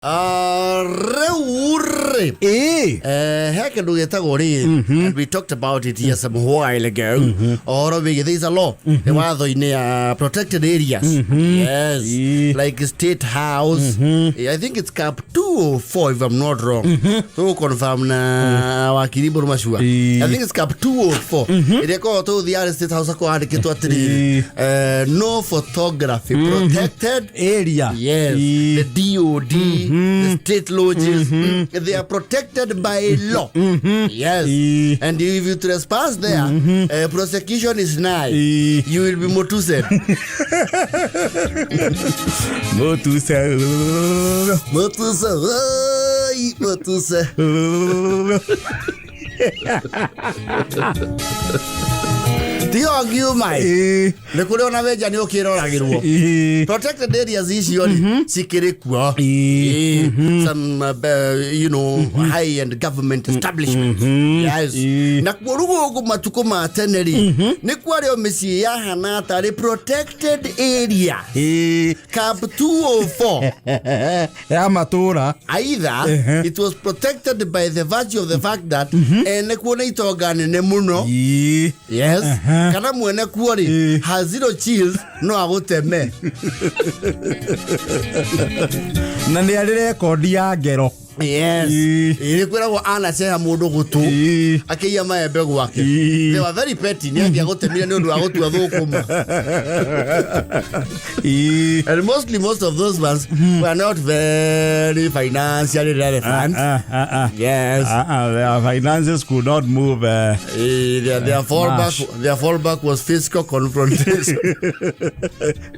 Rĩu rĩ, Ĩĩ. He kĩndũ gĩtagwo rĩ, and we talked about it here some while ago, ũhoro wĩgiĩ there is a law nĩ watho-inĩ ya protected areas, yes. Like State House. I think it's Cap 204, if I'm not wrong. Tũgũ confirm na wakiri Mbũrũ Macua. I think it's Cap 204 ĩrĩa ĩkoragwo tũgũthiĩ State House akorwo handĩkĩtwo atĩrĩrĩ, no photography, protected area. Yes, the DOD, the state lodges, they are protected by law. Yes. And if you trespass there, prosecution is nigh. You will be motused. Motuse. Motuse, oi, motuse. Tiga ngiuma nä kå rä ona wenja nä å kä roragä rwo. Protected areas icio rĩ cikĩrĩ kuo. Some high end government establishments, yes. Na kuo rũgũngũ matukũ ma tene rĩ, nĩ kwarĩ o mĩciĩ yahana tarĩ protected area. Cap 204 ya matũra. Either it was protected by the virtue of the fact that ene kuo nĩ itonga nene mũno. Yes. Kana mwene kuo rĩ has zero chills, no agũteme. Na nĩ arĩ rekondi ya ngero. Yes. Ĩ kwĩragwo anaceha mũndũ gũtũ akĩiya maembe gwake. They were very petty, nĩ angĩagũtemire nĩ ũndũ wa gũtua thũkũma. And mostly most of those ones were not very financially relevant. Yes. Their finances could not move. Their fallback, Mash. their fallback was physical confrontation.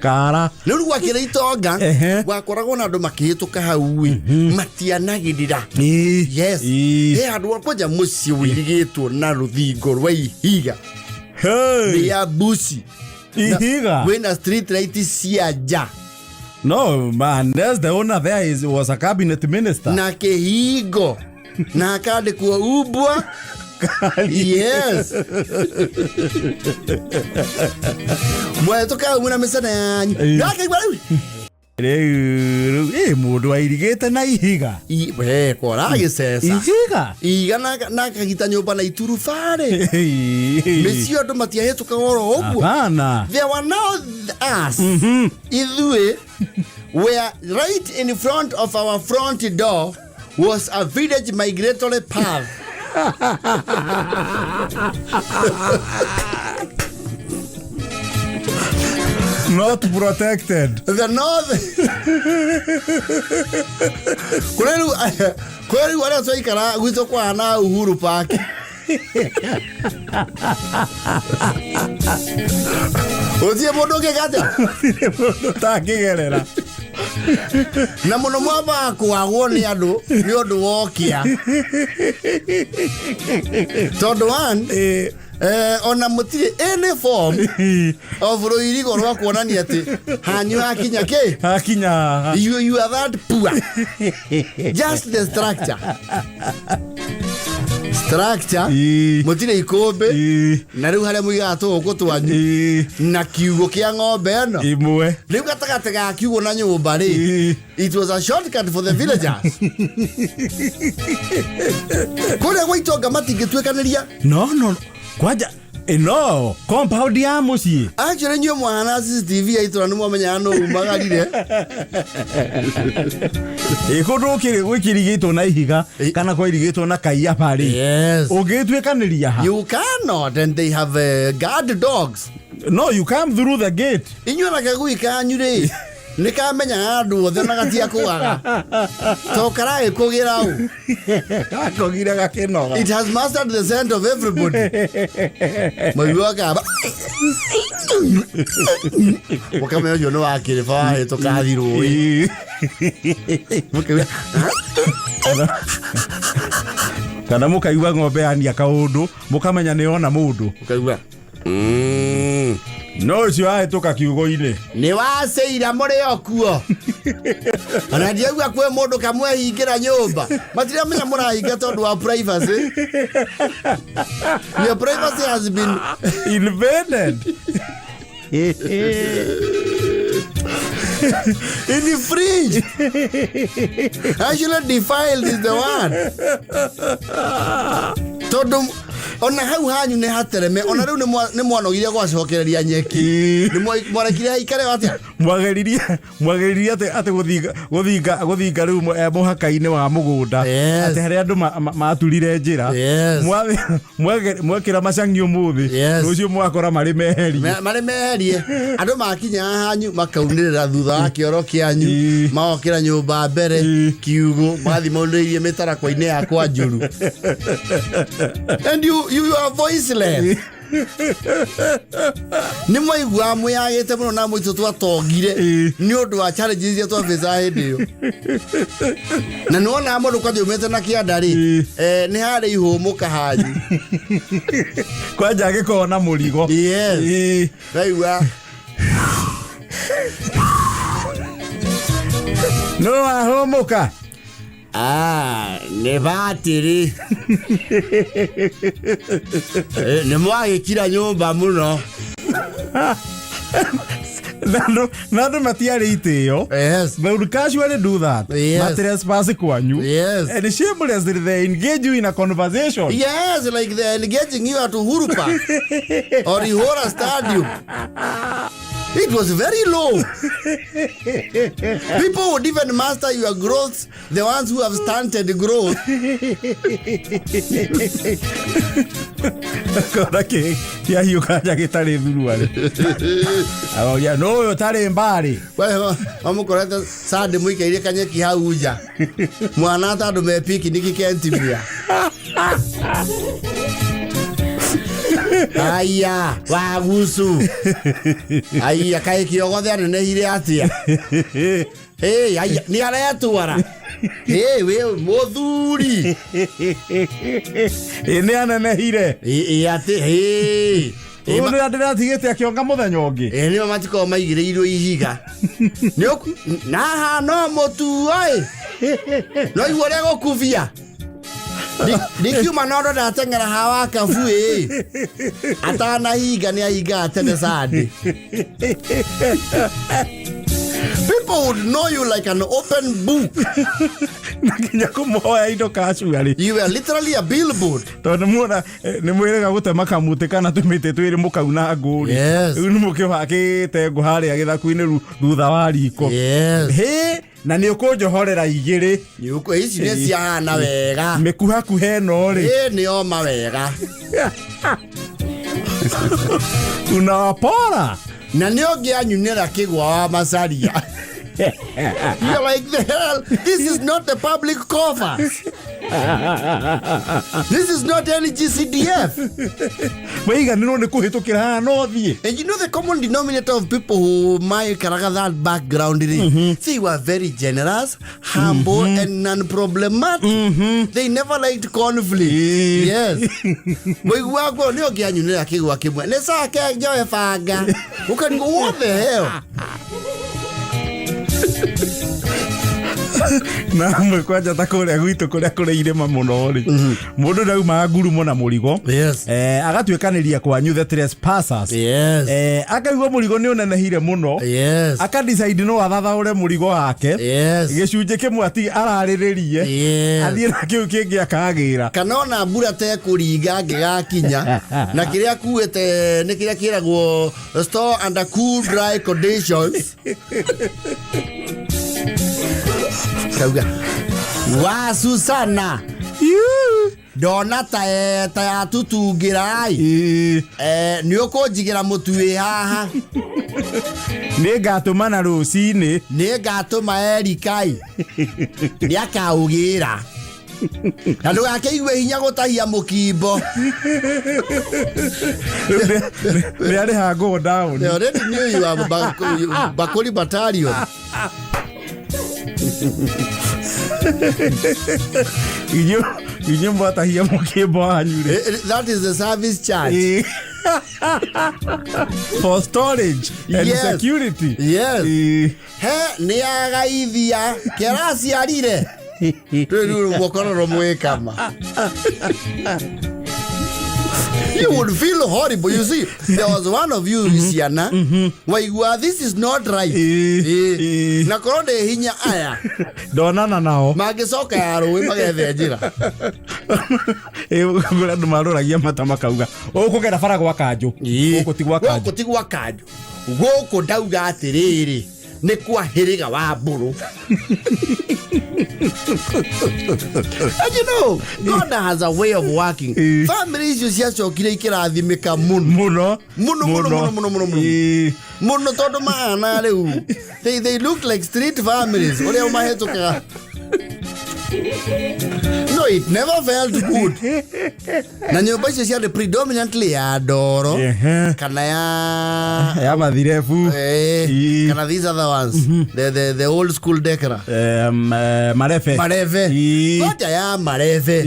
Kara. Rĩu gwakĩrĩ itonga, gwakoragwo na andũ makĩhĩtũka hau ĩ matianagĩrĩra. Yes. He handũ kwanja mũciĩ ũirigĩtwo na rũthingo rwa ihiga. Hey. Rĩa mbuci. Ihiga. Wĩna street light cia nja. No, man, there's the owner there is was a cabinet minister. Na kĩhingo na hakandĩkwo umbwa. Yes, mwetũka hau mwĩna mĩcene yanyu. Ndakĩigua rĩu. Rĩu rĩu mũndũ airigĩte na ihiga. We koragĩceca. Ihiga. Ihiga na akagita nyũmba na iturubarĩ. Mĩciĩ andũ matiahĩtũkaga oro ũguo. Hapana. There were now us, ithuĩ, were right in front of our front door was a village migratory path. Not protected. The north kũrĩ rĩu, kũrĩ rĩu arĩa twaikara gwitũ kwana Uhuru Park, gũtirĩ mũndũ ũngĩka atĩa. Gũtirĩ mũndũ ũtangĩgerera. Na mũno mwambaga kwagwo nĩ andũ nĩ ũndũ wa ũkĩa, tondũ one, ona mũtirĩ any form of rũirigo rwa kuonania atĩ hanyu hakinya kĩ. Hakinya haha. You are that poor. Just the structure. Mũtirĩ ikũmbĩ. Na rĩu harĩa mũigaga tũgũkũ twanyu na kiugũ kĩa ng'ombe ĩno Imwe. Rĩu gatagatĩ ga kiugũ na nyũmba rĩ, it was a shortcut for the villagers. Kũrĩa gwa itonga matingĩtuĩkanĩria. No, kwanja no compound ya mũciĩ. Actually inyuĩ mwahana CCTV ya itũra, nĩ mwamenyaga nũ umagarire. Ĩ kũndũ gwĩkĩrigĩtwo na ihiga kana kwairigĩtwo na kaiyaba rĩ, ũngĩtuĩkanĩria ha? You cannot, and they have guard dogs. No, you come through the gate. Inyuĩ na kagui kanyu rĩ, nĩ kamenyaga andũ othe na gatiakũgaga to karagĩkũgĩra ũ. Gakogire gakĩnoga. It has mastered the scent of everybody. Maigua kaba mũkamenya ũcio nĩ wakĩrĩba wahĩtũka thirũĩ. Mũkaigua Kana mũkaigua ng'ombe yania kaũndũ, mũkamenya nĩ ona mũndũ. Mũkaigua No ũcio ahĩtũka kiugo-inĩ. Nĩ waceira mũrĩ o kuo, ona ndiaigua kwĩ mũndũ kamwehingĩra nyũmba. Matiramenya mũrahinga tondũ wa privacy. Your privacy has been invaded. Infringed. Actually defiled is the word. Tondu ona hau hanyu nĩ hatereme, ona rĩu nĩ mwanogire gwacokereria nyeki. Nĩ mwarekire haikare atĩa? Mwageririe atĩ gũthinga rĩu mũhaka-inĩ wa mũgũnda. Yes. Atĩ harĩa andũ maturire njĩra. Yes. Mwekĩra macangi ũmũthĩ. Yes. Rũciũ mwakora marĩ meherie. Marĩ meherie. Andũ makinya hanyu makaunĩrĩra thutha wa kĩoro kĩanyu, magokĩra nyũmba mbere, kiugũ, magathiĩ maunĩrĩirie mĩtarakwa-inĩ ya kwa njũru. And you are voiceless. Nĩ mwaiguaga mwĩyagĩte mũno na mũitũ twatongire nĩ ũndũ wa challenges iria twabĩcaga hĩndĩ ĩyo. Na nĩ wonaga mũndũ kwanja umĩte na kĩanda rĩ, nĩ harĩ ihũmũka hanyu. Kwanja agĩkorwo na mũrigo. Yes. Waigua. No wahũmũka. Ah, nĩ batĩrĩ. Nĩ mwagĩkira nyũmba mũno. Na andũ matiarĩ itĩo. Yes. They would casually do that. Yes. Matrespass kwanyu. Yes. And shamelessly they engage you in a conversation. Yes, like they're engaging you at Uhuru Park or Ihora Stadium. It was very low. People would even master your growth, the ones who have stunted growth. Kona kĩahiũ kanja gĩtarĩ thuruarĩ. Aroria, no ũyũ ũtarĩ mbarĩ. We, mamũkorete Sunday mũikaire kanyeki hau nja. Mwana ta andũ me picnic Kentimia. Aya, wagucu. Aya, kaĩ kĩogothe anenehire atĩa? Hey, aya, nĩ aretwara. Hey, we mũthuri. Ĩ nĩ anenehire. Ĩ atĩ, hey. Ũyũ nĩ ndĩratigĩte akĩonga mũthenya ũngĩ. Ĩ nĩo matikoragwo maigĩrĩirwo ihiga. Nĩ naha no mũtuo ĩ. No igua ũrĩa gũkubia. Ndikiuma nondo ndateng'era hawa kabu ĩ. Atanahinga nĩ ahingaga tene Sunday. People would know you like an open book. Na nginya kũmũhoya indo casually. You were literally a billboard. Tondũ muona nĩ mwĩrĩga gũtema kamũtĩ kana tũmĩtĩ twĩrĩ mũkauna ngũ rĩ. Yes. Rĩu nĩ mũkĩbakĩte ngũ harĩa gĩthaku-inĩ thutha wa riko. Yes. Hĩ, na nĩ ũkũnjohorera igĩrĩ. Nĩ ici nĩ ciahana wega. Mĩkuhakuhe ĩno rĩ. Ĩ nĩ oma wega. Unawapora. Na nĩ ũngĩanyunĩra kĩgwa wa macaria. You're like, the hell, this is not the public coffers. This is not any GCDF. Waiganĩrwo nĩ kũhĩtũkĩra haha no thiĩ. And you know the common denominator of people who maikaraga that background mm-hmm. They were very generous, humble, mm-hmm. and non-problematic. Mm-hmm. They never liked conflict. Yes. Waiguaga kuo nĩ ũngĩanyunĩra kĩgwa kĩmwe. Nĩ cake njoe banga. Ũkarigwo, what the hell? Na amwe kwanja ta kũrĩa gwitũ kũrĩa kũrĩ irĩma mũno rĩ, mũndũ ndaumaga ngurumo na mũrigo. Yes. Agatuĩkanĩria kwanyu the trespassers. Yes. Akaigua mũrigo nĩ ũnenehire mũno. Yes. Akadecide no athathaũre mũrigo wake. Yes. Gĩcunjĩ kĩmwe ararĩrĩrie. Yes. Athiĩ na kĩu kĩngĩ akagĩra. Kana ona mbura tekũringa angĩgakinya na kĩrĩa akuĩte nĩ kĩrĩa kĩragwo store under cool dry conditions. Kauga wa Susana ndona ta yatutungĩra ĩ. Nĩ ũkũnjigĩra mũtu wĩ haha. Nĩ ngatũmana rũcinĩ. Nĩ ngatũma Erikai. Nĩ akaũgĩra. Na ndũgakĩigue hinya gũtahia mũkimbo. Nĩ arĩha go down. They already knew you are Bakuri Battalion. Inyuĩ mwatahia mũkimbo wanyu rĩ. That is the service charge. For storage and Yes. security. Yes. He nĩ agaithia kĩraciarire. Rĩu rĩu mũkororo mwĩkama. You would feel horrible. You see, there was one of you ciana waigua this is not right. Ĩĩ, Ĩĩ. ĩĩ. Na korwo ndĩ hinya aya Ndonana nao. Mangĩcoka ya rũĩ magethe njĩra. Ĩĩ, kũrĩ andũ marũragia mata makauga ũkũgera bara gwa kanjũ, gũkũ ti gwa kanjũ. Gũkũ ti gwa kanjũ, gũkũ ndauga atĩrĩrĩ, nĩ kwa hĩrĩga wa mbũrũ. And you know, God has a way of working. Family icio ciacokire ikĩrathimĩka mũno. Mũno. Mũno, mũno, mũno, mũno, mũno, mũno. Mũno, tondũ mahana rĩu they look like street families ũrĩa mahĩtũkaga. No, it never felt good. Na nyũmba icio ciarĩ predominantly ya ndoro kana ya Ya mathirebu. Kana these other ones, the old school decra. Marebe. Marebe. Koja ya marebe.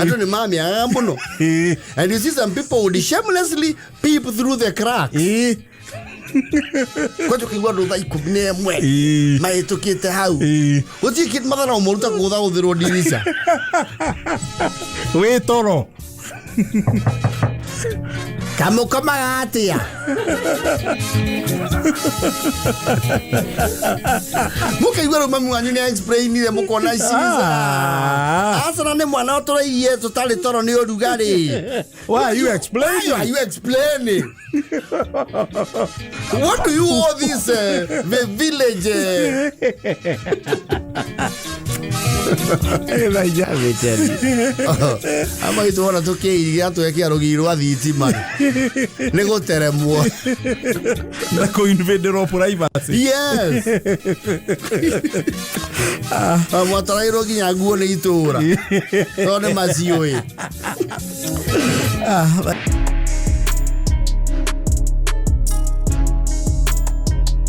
Andũ nĩ mamiagaga mũno. And you see some people would shamelessly peep through the cracks. Kwanja ũkĩigua andũ thaa 11 mahĩtũkĩte hau. Gũtirĩ kĩndũ mathaa no moru ta kũgũthagũthĩrwo ndirica. Wĩ toro. Kamũkomaga atĩa? Mũkaigua rĩu mami wanyu nĩ explainire, mũkona ici. Acana nĩ mwana ũtũraigie tũtarĩ toro nĩ ũrugarĩ. Why are you explaining? Why are you explaining? What do you all this the village? Ama gĩtwona tũkĩiria twekĩa rũgiri rwa thitima nĩ gũteremwo. Na kũ-invade privacy. Yes, mwatarairwo nginya nguo nĩ itũra tondũ nĩ maciũĩ.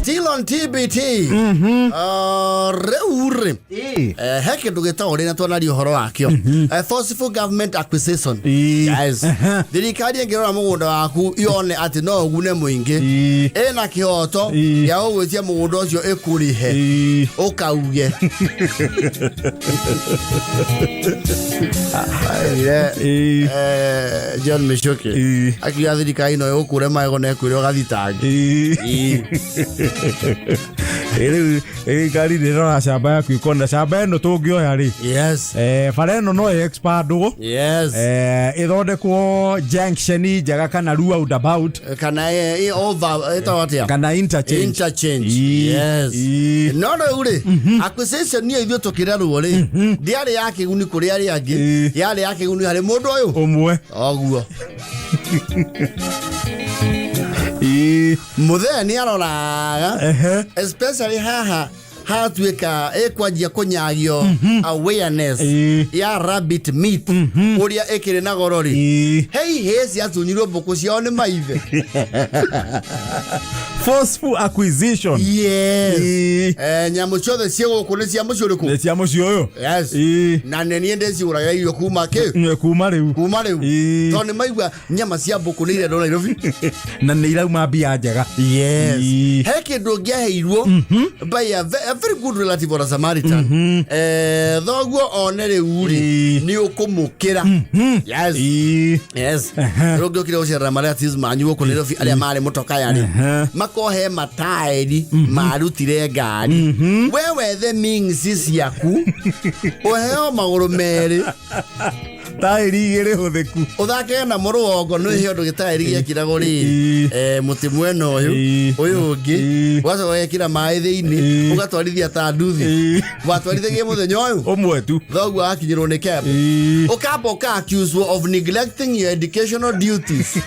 Still on TBT. Rĩu rĩ, he kĩndũ gĩtagwo rĩ na twanaria ũhoro wakĩo. Forceful government acquisition. Yes. Thirikari ĩngĩrora mũgũnda waku yone atĩ no ũgune mũingĩ, ĩna kĩhoto gĩa gũgwĩtia mũgũnda ũcio ĩkũrĩhe. Ũkauge. John Michuki akiuga thirikari no ĩgũkũre magego na ĩkwĩre ũgathitange. Rĩu thirikari nĩ ĩrora camba yaku ĩkona camba ĩno tũngĩoya rĩ, bara ĩno no ĩ-expandwo, ĩthondekwo junction njega kana roundabout. Kana over ĩtagwo atĩa? Kana interchange. Interchange. Yes. No rĩu rĩ, acquisition niyo ithuĩ tũkĩrerwo rĩ, ndĩarĩ ya kĩguni kũrĩ arĩa angĩ, yarĩ ya kĩguni harĩ mũndũ ũyũ ũmwe. Oguo. Mũthee nĩ aroraga, especially haha hatuĩka ĩkwanjia kũnyagio awareness ya rabbit meat ũrĩa ĩkĩrĩ na goro rĩ. Hei hĩ, ciatunyirwo mbũkũ ciao nĩ maithe. Forceful acquisition. Yes. Nyamũ ciothe ciĩ gũkũ nĩ cia mũciĩ ũrĩkũ? Nĩ cia mũciĩ ũyũ. Yes. Na nĩ niĩ ndĩcigũragĩra irio kuma kĩ? Kuma rĩu. Kuma rĩu. Tondũ nĩ maigua nyama cia mbũkũ nĩ irendwo Nairobi. Na nĩ irauma mbia njega. Yes. He kĩndũ ngĩaheirwo by a very good relative or a Samaritan. Thoguo one rĩu rĩ, nĩ ũkũmũkĩra. Yes. Yes. Rĩu ngĩũkire gũcerera marelatives manyu gũkũ Nairobi arĩa marĩ mũtokaya rĩ, makohe mataĩri marutire ngari, we wethe mings ciaku ũheo magũrũ merĩ. Taĩri igĩrĩ hũthĩku. Ũthakage na mũrũgongo nĩ he ũndũ gĩtaĩri gĩekĩragwo rĩrĩ, mũtĩ mwena ũyũ, ũyũ ũngĩ, ũgacoka ũgekĩra maĩ thĩinĩ, ũgatwarithia ta nduthi. Watwarithagia mũthenya ũyũ ũmwe tu. Thoguo akinyĩrwo nĩ kembe. Ũkamba ũka accused of neglecting your educational duties.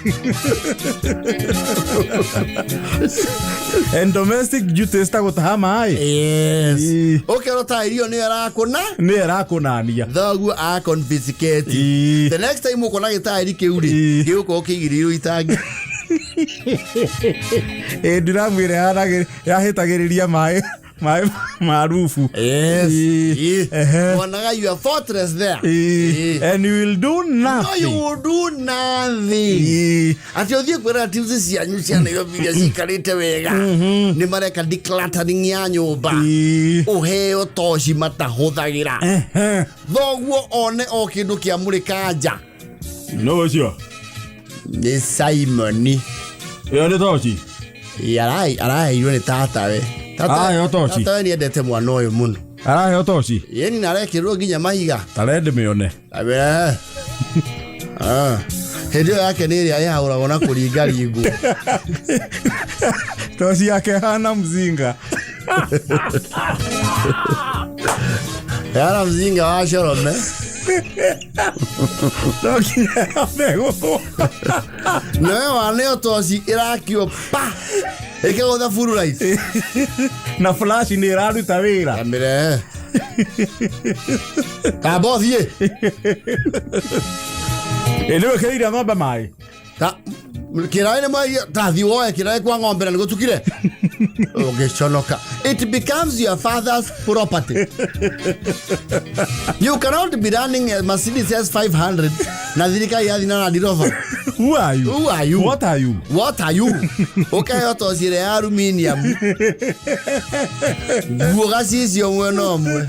And domestic duties ta gũtaha maĩ. Yes. Ũkerwo taĩri ĩyo nĩyo ĩrakũna. Nĩ ĩrakũnania. Thoguo a confiscate. The next time ũkona gĩtaĩri kĩu rĩ, gĩgũkorwo kĩigĩrĩirwo itangi. Ĩ ndiramu ĩrĩa yahĩtagĩrĩria maĩ ma rubu. Yes. Wonaga your fortress there. And you will do No, nothing. you will do nothing. Atĩ ũthiĩ kwĩ relatives cianyu cia Nairobi iria cikarĩte wega nĩ mareka decluttering ya nyũmba, ũheo toci matahũthagĩra. Thoguo one o kĩndũ kĩamũrĩka nja. No ũcio. Nĩ Simoni. Ĩyo nĩ toci. Araheirwo nĩ tatawe. Araheo toci. Tatawe nĩendete mwana ũyũ mũno. Araheo toci. Yeni na arekĩrwo nginya mahiga. Tarende mĩone. Abere. Ah. Hĩndĩ ĩyo yake nĩ ĩrĩa ĩhahũragwo na kũringaringwo. Toci yake hana mzinga. Yara mzinga wa corome. No nginya yambe gũthwo. Nawe waneo toci ĩrakio pa. Ĩkĩgũtha full light. Na flash nĩ ĩraruta wĩra. Amire. Tamba ũthiĩ. Ĩ nĩ wĩkĩrĩire ng'ombe maĩ. Ta kĩraĩ nĩ mwaria tathiĩ woe kĩraĩ kwa ng'ombe na nĩgũtukire. Ũgĩconoka. It becomes your father's property. You cannot be running a Mercedes S500 na thirikari yathi na Land Rover. Who are you? Who are you? What are you? What are you? Ũkaheo toci ĩrĩa ya aluminium. Nguo gacicio mwena ũmwe.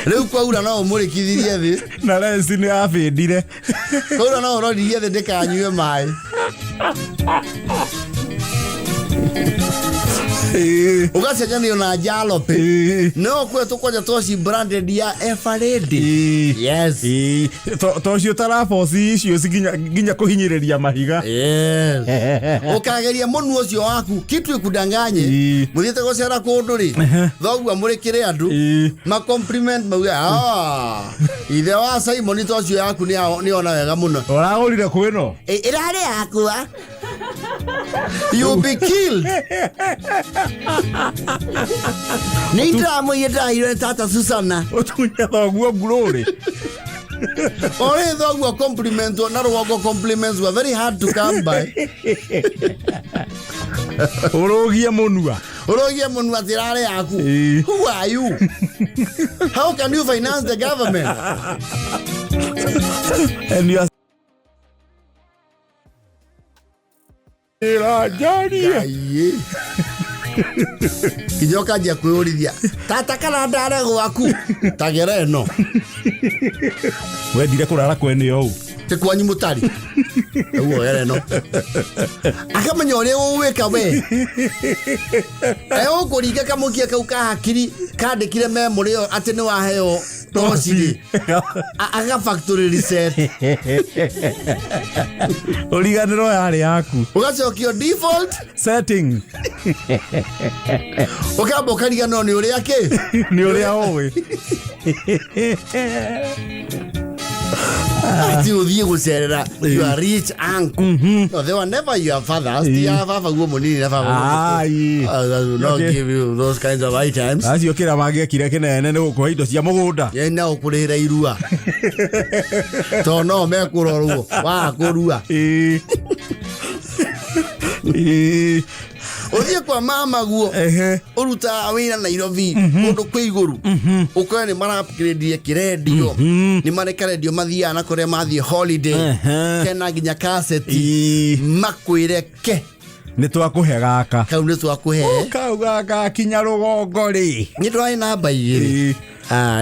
Rĩu kwaura no ũmũrĩkithirie thĩ. Na lensi nĩ yabĩndire. Kwaura no ũroririe thĩ ndĩkanyue maĩ. Ũgacenjanio na jalopy. No kwe tũkwanja toci branded ya Eveready. Yes. Toci ũtaraboci icio nginya kũhinyĩrĩria mahiga. Yes. Ũkageria mũnu ũcio waku kitu ikudanganye mũthiĩte gũcera kũndũ rĩ thoguo mũrĩkĩre andũ ma compliment mauge ah ithe wa Simon tocio yaku nĩ ona wega mũno. Ũragũrire kwĩno? Ĩrarĩ yakwa. You'll be killed. Nĩ ndĩramũiye ndĩraheirwo nĩ tata Susana. Ũtunye thoguo ngurũrĩ. Ore thoguo compliment na rũgongo compliments were very hard to come by. Ũrũgie mũnua. Ũrũgie mũnua atĩ ĩrarĩ yaku. Who are you? How can you finance the government? And you are Ĩranjarie. Ngai. Nginya ũkanjia kwĩyũrithia tata kana ndare gwaku tagera ĩno. Wendire kũrara kwene ũũ. Ti kwanyu mũtari. Ũguo gera ĩno. Akamenya ũrĩa ũgwĩka we. Egũkũringa kamũkia kau ka hakiri kandĩkire memory ĩyo atĩ nĩ waheo toci rĩ. Aga factory reset. Ũriganĩrwo yarĩ yaku. Ũgacokio default setting. Ũkamba ũkariganĩrwo nĩ ũrĩa kĩ? Nĩ ũrĩa ũĩ. Ati ũthiĩ gũcerera your rich uncle. No, they were never your fathers. Ti ya baba guo mũnini na baba guo mũkũrũ. I will not give you those kinds of items. Acio kĩrĩa mangĩekire kĩnene nĩ gũkũhe indo cia mũgũnda. Ye na ũkũrĩhĩra irua. Tondũ no mekũrorwo waga kũrua. Ũthiĩ kwa mama guo. Ũrutaga wĩra Nairobi kũndũ kwĩ igũrũ. Ũkore nĩ mara upgrade kĩrendio. Nĩ marĩ karendio mathiaga na kũrĩa mathiĩ holiday. Kena nginya kaseti. Makwĩre ke. Nĩ twakũhe gaka. Kau nĩ twakũhe. Kau gaka kinya rũgongo rĩ. Nĩ twarĩ namba igĩrĩ.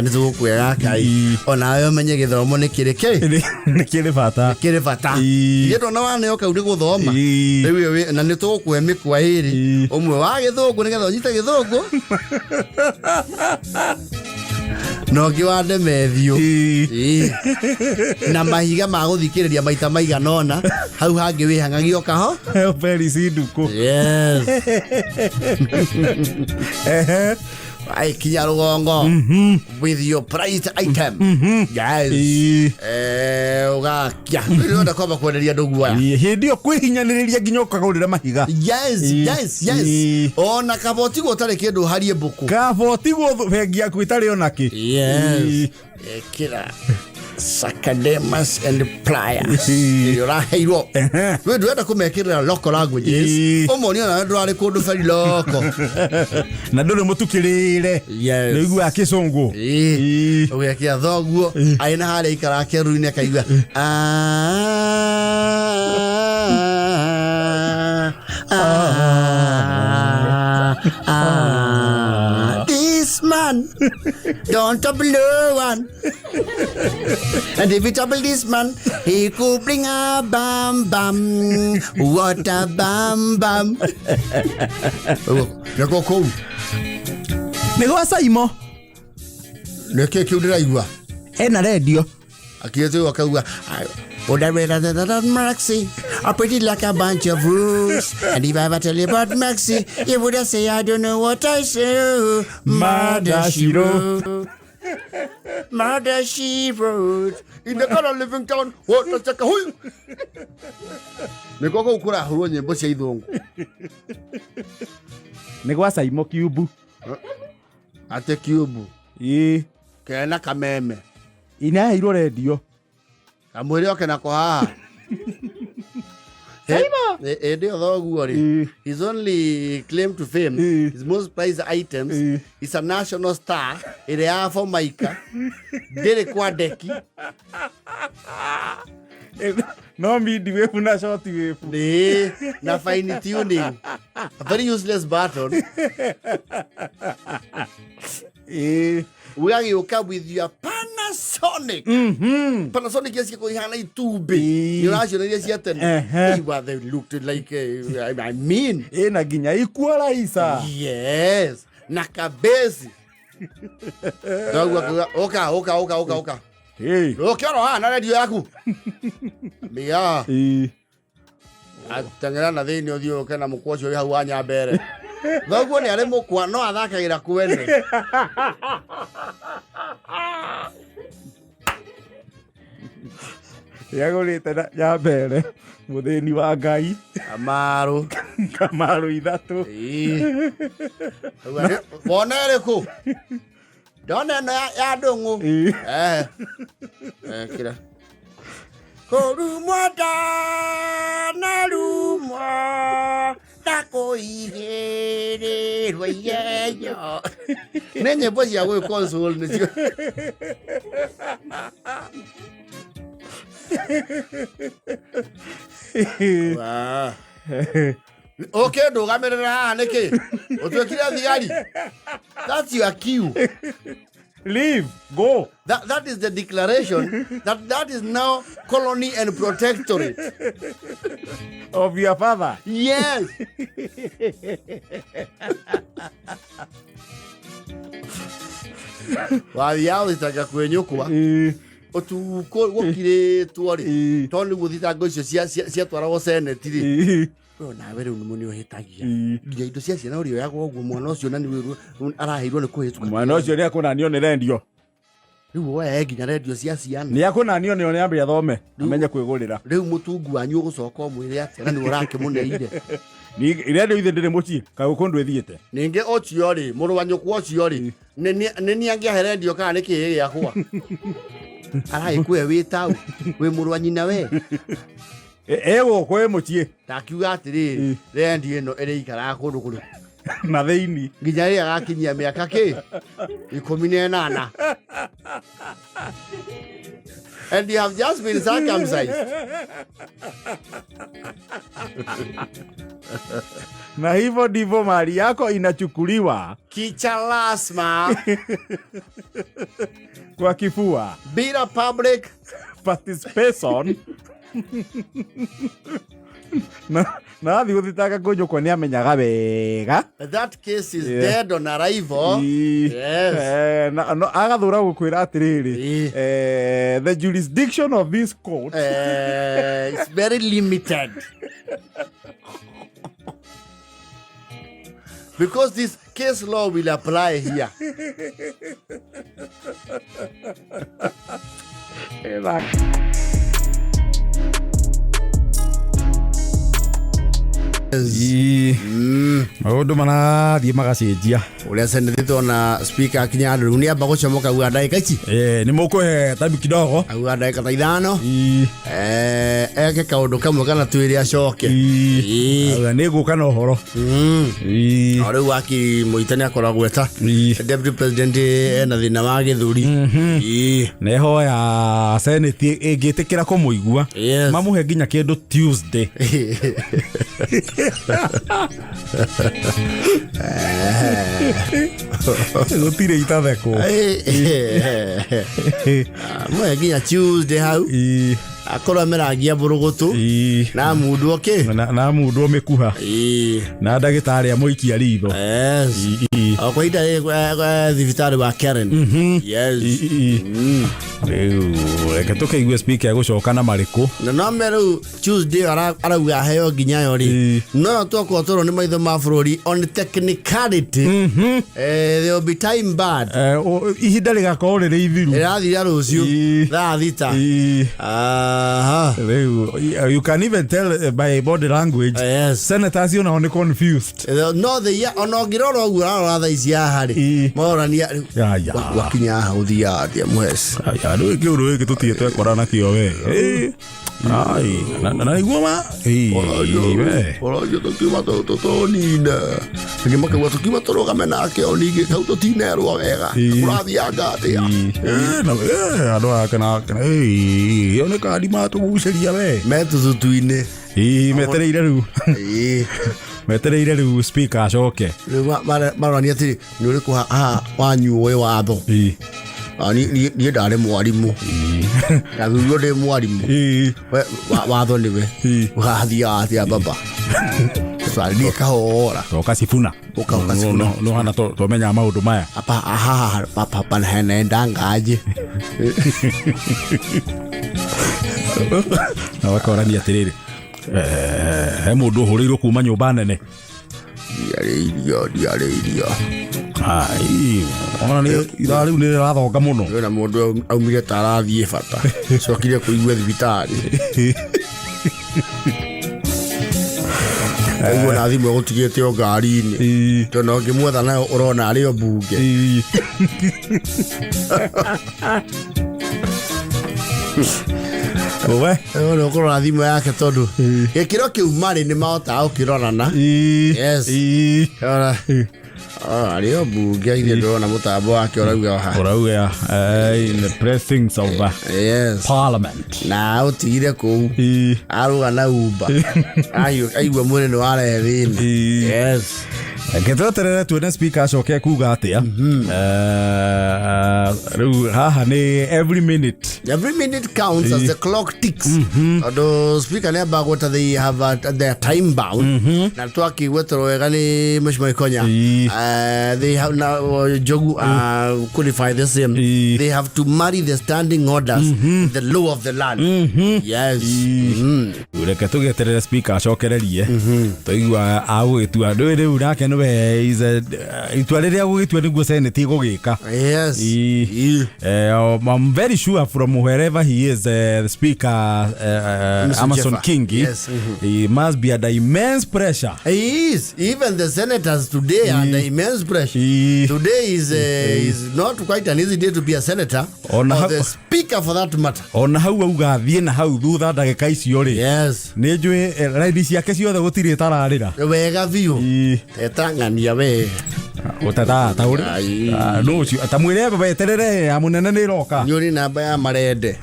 Nĩ tũgũkũhe gaka ĩ. Onawe ũmenye gĩthomo nĩ kĩrĩ kĩ? Nĩ kĩrĩ bata. Nĩ kĩrĩ bata. Ithuĩ twona waneo kau nĩ gũthoma. Rĩu na nĩ tũgũkũhe mĩkwa ĩrĩ. Ũmwe wa gĩthũngũ nĩgetha ũnyite gĩthũngũ. Na ũngĩ wa ndemethio. Na mahiga ma gũthikĩrĩria maita maigana ũna. Hau hangĩ wĩhang'agio kaho. Felix Ndukũ. Yes. Ai kinya rũgongo. With your price item. Yes. Ũgakia. Ũrenda kwamba kwenderia andũ guoya. Hĩndĩ ĩyo kwĩhinyanĩrĩria nginya ũkagũrĩra mahiga. Yes, yes, yes. Ona kaba ũtigwo ũtarĩ kĩndũ ũharie mbũkũ. Kaba ũtigwo bengi yaku ĩtarĩ ona kĩ. Yes. Ĩkĩra Sakademas and pliers. Ĩrĩa ũraheirwo. We ndũrenda kũmekĩrĩra local languages. Ũmonie onawe ndũrarĩ kũndũ very local. Na ndũrĩ mũtukĩrĩre. Yes. Nĩ ũiguaga kĩcũngũ. Ũgekĩra thoguo, arĩ na harĩa aikaraga kĩruru-inĩ akaigua, This man. man. Don't trouble no one. And if you trouble this man, he could bring a bam bam. What a bam bam. Nĩko kũu. Nĩ gwa Saimo. Nĩkĩ kĩu ndĩraigua? Ena redio. Akĩte akauga, "Would I rather than Maxi? I pretty like a bunch of rules. And if I ever tell you about Maxi, you would say I don't know what I say. Murder she wrote. Murder she wrote. In the color living town, what a chaka hui. Nĩko kũu kũrahũrwo nyĩmbo cia ithũngũ. Nĩ gwa Saimo Kiumbu. Ate kiumbu. Ĩĩ. Kena kameme. Inaheirwo redio. Kamwĩre oke nako haha. Hĩndĩ ĩyo thoguo rĩ, his only claim to fame, his most prized items, is a national star ĩrĩa ya Formica, ndĩrĩ kwa ndeki. No midi wave na short wave. Nĩ na fine tuning, a very useless button. Ũgagĩũka with your Panasonic. Panasonic iria ciĩkwo ihana itumbĩ. Nĩ ũraciona iria cia tene. Ehe. They were- they looked like I mean, Ĩna nginya equalizer. Yes, na kabezi. Thoguo akiuga, ũka ũka ũka ũka ũka. Ĩĩ. Ũke oro haha na redio yaku. Mia, Ĩĩ. ateng'era na thĩinĩ ũthiĩ ũke na mũkwa ũcio wĩ hau wa Nyambere. Thoguo nĩ arĩ mũkwa no athakagĩra kwene. Yagũrĩte na Nyambere mũthĩni wa Ngai. Kamaru. Kamaru ithatũ. Ĩĩ. Auga, Wona ĩrĩkũ? Ndona ĩno ya ndũng'ũ. Ĩĩ. Eh. Eh, kira. Kũrumwo ndanarumwo na kũigĩrĩrwo igenyo. Nĩ nyĩmbo cia gwĩ console nĩcio. Wa. Ũkĩ ndũgamĩrĩra haha nĩkĩ? Ũtuĩkire thigari? That's your cue. Leave. Go. That is the declaration that is now colony and protectorate. Of your father. Yes. Wathiaga ũthitanga kwĩ nyũkwa Ĩĩ. ũtukũ gũkirĩtwo rĩ, Ĩĩ. tondũ nĩguo thitango icio ciatwaragwo seneti rĩ. Ĩĩ. We nawe rĩu nĩmo nĩ ũhĩtagia. Ĩĩ. Nginya indo cia ciana ũrĩoyagwo ũguo, mwana ũcio na nĩ araheirwo nĩ kũhĩtũka. Mwana ũcio nĩ akũnanio nĩ rendio. Rĩu woyae nginya rendio cia ciana. Nĩ akũnanio nĩ nĩ ambe athome amenye kwĩgũrĩra. Rĩu mũtungu wanyu ũgũcoka ũmwĩre atĩa na nĩwe ũrakĩmũneire? Rendio ithe ndĩrĩ mũciĩ kaĩ kũndũ ĩthiĩte. Ningĩ ũcio rĩ, mũrũ wa nyũkwa ũcio rĩ, nĩ niĩ angĩahe rendio kana nĩ kĩĩ gĩakwa aragĩkue wĩ tau wĩ mũrũ wa nyina we? Ĩgũkũ ĩ mũciĩ. Ndakiuga atĩrĩrĩ, rendio ĩno ĩrĩikaraga kũndũ kũrĩ na thĩinĩ nginya rĩrĩa agakinyia mĩaka kĩ 18. And you have just been circumcised. Na hivyo ndivyo mali yako inachukuliwa kicha lasma kwa kifua bila public participation. Na athiĩ gũthitanga kwĩ nyũkwa nĩ amenyaga wega. That case is dead on arrival. Yes. No, agathura gũkwĩra atĩrĩrĩ, the jurisdiction of this court it's very limited because this case law will apply here. Maũndũ marathiĩ magacenjia. Ũrĩa senetĩtwo na speaker akinya handũ rĩu nĩ amba gũcomoka, auga ndagĩka ici. Nĩ mũkũhe time kidogo. Auga ndagĩka ta 5 eke kaũndũ kamwe kana twĩrĩ acoke. Auga nĩ ngũka na ũhoro. O rĩu wakiri Mũita nĩ akoragwo eta deputy president ena thĩna wa gĩthũri. Nehoya senate ĩngĩtĩkĩra kũmũigua, mamũhe nginya kĩndũ Tuesday. Gũtirĩ itathekwo. Mwe nginya Tuesday hau akorwo amĩrangia mbũrũgũtũ na mundu okĩ. Na mundwo mĩkuha na ndagĩtarĩ amũikia ritho. Yes. O kwa ihinda rĩrĩ, thibitarĩ wa Karen. Yes. Rĩu reke tũkĩigue speaker egũcoka na marĩkũ. Na no me rĩu Tuesday arauga aheo nginya yo rĩ, no twakorwo tũrwo nĩ maitho ma bũrũri on technicality, there will be time bad. Ihinda rĩgakorwo rĩrĩ ithiru. Ĩrathira rũciũ thaa 6. Aha. Rĩu you can even tell by body language, senators onao nĩ confused. No the ona ũngĩrora ũguo ararora thaa ici haha rĩ, marorania rĩu, Ya, ya. Wakinya haha ũthiaga atĩa mũheci? Aya, rĩu kĩũndũ gĩkĩ tũtirĩ twekora nakĩo we. Ai, na nĩguo ma we. Ũrorio tũkiuma tũnine angĩ makauga tũkiuma tũrũgame nake o ningĩ kau tũtinerwo wega. Kũrathianga atĩa? Na andũ aya kana ĩyo nĩ kandi matũgucĩria we. Me tũthutu-inĩ. Metereire rĩu. Metereire rĩu speaker acoke. Rĩu marorania atĩrĩ, nĩ ũrĩkũ haha wanyu ũĩ watho? Ah, niĩ ndarĩ mwarimũ, ndathurirwo ndĩ mwarimũ. We, watho nĩwe ũrathiaga atĩa baba? Twarĩrie kahora. Toka Sifuna. Ũka, ũka Sifuna. No hana twamenya maũndũ maya. Apa aha papa panaendangaje? Na bakorania atĩrĩrĩ, he mũndũ ũhũrĩirwo kuma nyũmba nene. Ndiarĩ irio, ndiarĩ irio. Ai, ona nĩ ithaa rĩu nĩ rĩrathonga mũno. Kwĩna mũndũ aumire ta arathiĩ bata, cokire kũigua thibitarĩ. Ũguo na thimũ ĩgũtigĩte o ngari-inĩ, tondũ na ũngĩmwetha nayo ũrona arĩ o mbunge. We. Ũyũ nĩ ũkũrora thimũ yake tondũ gĩkĩro kĩu marĩ nĩ mahotaga gũkĩrorana. Yes. Ora arĩ o mbunge ithuĩ ndĩrona mũtambo wake ũrauga ha. Ũrauga in the pressings of parliament. Na ũtigire kũu arũga na umba aigua mwĩrĩ nĩ warehe thĩna. Yes. Reke tweterere tuone speaker acoke kuga atĩa. Rĩu haha nĩ every minute. Every minute counts as the clock ticks, tondũ speaker nĩ ambaga gweta they have their time bound, na twakĩgweterwo wega nĩ Mheshimiwa Ikonya. They have now Njogu qualify the same. They have to marry the standing orders with the law of the land. Yes. Reke tũgĩeterere speaker acokererie tũigua agũgĩtua ndũĩ rĩu nake nĩwe itua rĩrĩa agũgĩtua nĩguo senate ĩgũgĩka. I'm very sure from wherever he is, the speaker, Mr. Amason Jeffa. Kingi, he must be under immense pressure. He is. Even the senators today are under immense pressure. Today is not quite an easy day to be a senator Ona or the speaker for that matter. Ona hau auga thiĩ na hau thutha ndagĩka icio rĩ, nĩ njũĩ raini ciake ciothe gũtirĩ ĩtararĩra. Wega biũ. Etang'ania we. Ũtata ta ũrĩ Ai. Nũ ũcio ta mwĩre weterere ya mũnene nĩ ĩroka. Nĩ ũrĩ namba ya marende.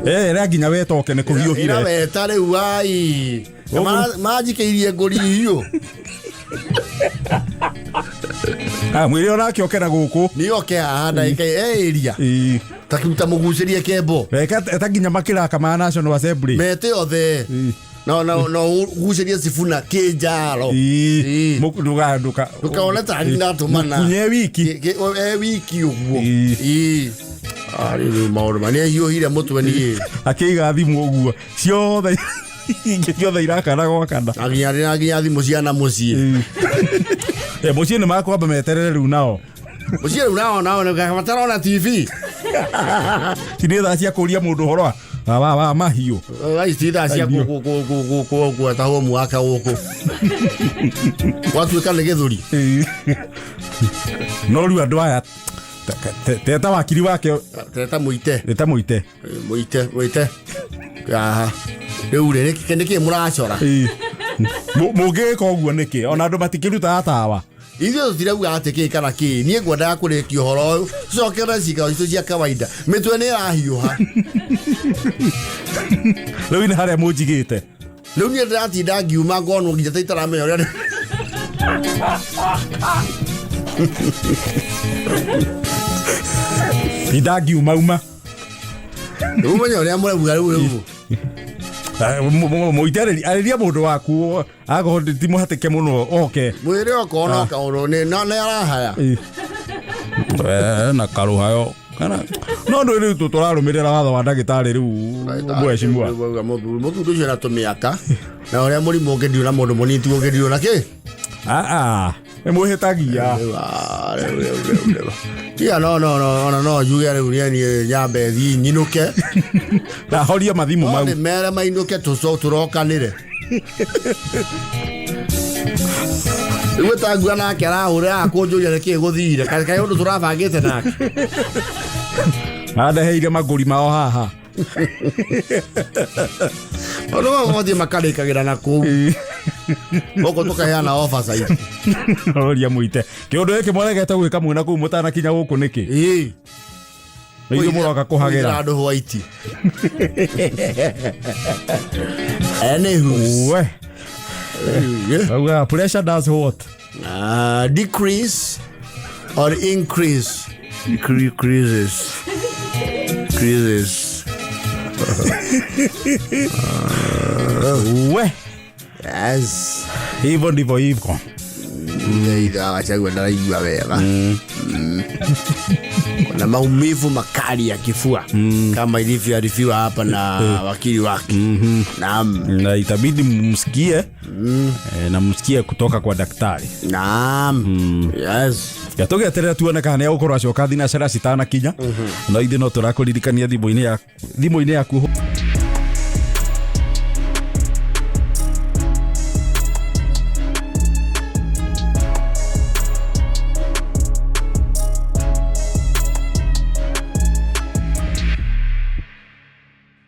Ĩrĩa nginya wetoke nĩ Ĩra kũhiũhire. weta rĩu ai. Na manjikĩirie ngũri hiũ. Mwĩre onake oke na gũkũ. Nĩ oke haha ndagĩka ĩria. Ta ta mũgucĩrie kembo. Reke eta nginya makĩraka ma National Assembly. Mete othe. No ũgucĩrie Sifuna kĩnjaro. Nduka Ndũkaone ta ndatũmana. Mũkunye wiki. E wiki ũguo. Arĩ rĩu maũndũ ma nĩ ahiũhire mũtwe niĩ. Akĩiga thimũ ũguo ciothe ingĩ ciothe irakana gwakana. Na nginya thimũ ciana mũciĩ. Mũciĩ nĩ makwamba meterere rĩu nao. Mũciĩ rĩu nao nao matarona TV. Ti nĩ thaa cia kũria mũndũ ũhoro wa mahiũ. Thaa ici ti thaa cia gweta homu wake gũkũ. Gwatuĩka nĩ gĩthũri. No rĩu andũ aya teta wakiri wake. Teta mũite. Teta mũite. Mũite, mũite. Aha. Rĩu rĩ, nĩkĩ mũracora? Mũngĩgĩka ũguo nĩkĩ? Ona andũ matikĩrutaga tawa. Ithuĩ tũtirauga atĩ kĩ kana kĩ. Niĩ ngwendaga kũrĩkia ũhoro ũyũ. Tũcokere cikaro citũ cia kawaida. Mĩtwe nĩ ĩrahiũha. Rĩu nĩ harĩa mũnjigĩte. Rĩu niĩ ndĩratinda ngiuma ngonwo nginya ta itaramenya ũrĩa. Tinda ngiumauma. Rĩu ũmenye ũrĩa mũrauga rĩu rĩu. Mũitĩrĩri arĩria mũndũ waku akorwo ti mũhatĩke mũno oke. Mwĩrĩ okorwo no kaũndũ nĩ no nĩ arahaya. Eh, na karũhayo kana no ndå rä u tå watho wa ndagĩtarĩ rĩu mheshimiwa. Mũthuri ũcio na tũmĩaka na ũrĩa mũrimũ ũngĩndirwo na mũndũ mũnini tiguo ũngĩndirwo na kĩ. Aa, nĩ mwĩhĩtagia. Rĩu, ah, rĩu, rĩu, rĩu, rĩu. Tiga no no no ona no njuge rĩu niĩ niĩ nyambe thiĩ nyinũke. Na horia mathimũ no mau. nĩ mere mainũke tũco tũrokanĩre. Rĩu tangua nake arahũrĩra akũnjũria nĩkĩ gũthire kaĩ kaĩ ũndũ tũrabangĩte nake. Andeheire magũri mao haha. Maũndũ mau mathiĩ makarĩkagĩra na kũu gũkũ tũkaheana oversight. Horia mũite kĩũndũ gĩkĩ mũregete gwĩka mwĩna kũu mũtanakinya gũkũ nĩkĩ? Ĩĩ. Nĩ ithuĩ mũroka kũhagĩra. Andũ white. Anywho. We auga pressure does what? Decrease or increase? Decreases. Decreases. We. Yes. Hivyo ndivyo hivyo. Ithaa Gachagua ndaraigua wega. Kuna maumivu makali ya kifua kama ilivyoarifiwa hapa na wakili wake. Naam. Na itabidi msikie na msikie kutoka kwa daktari. Naam. Yes. Ya tũgeterera tuone kana nĩ egũkorwo acoka thinacara citanakinya, no ithuĩ no tũrakũririkania thimũ-inĩ yaku.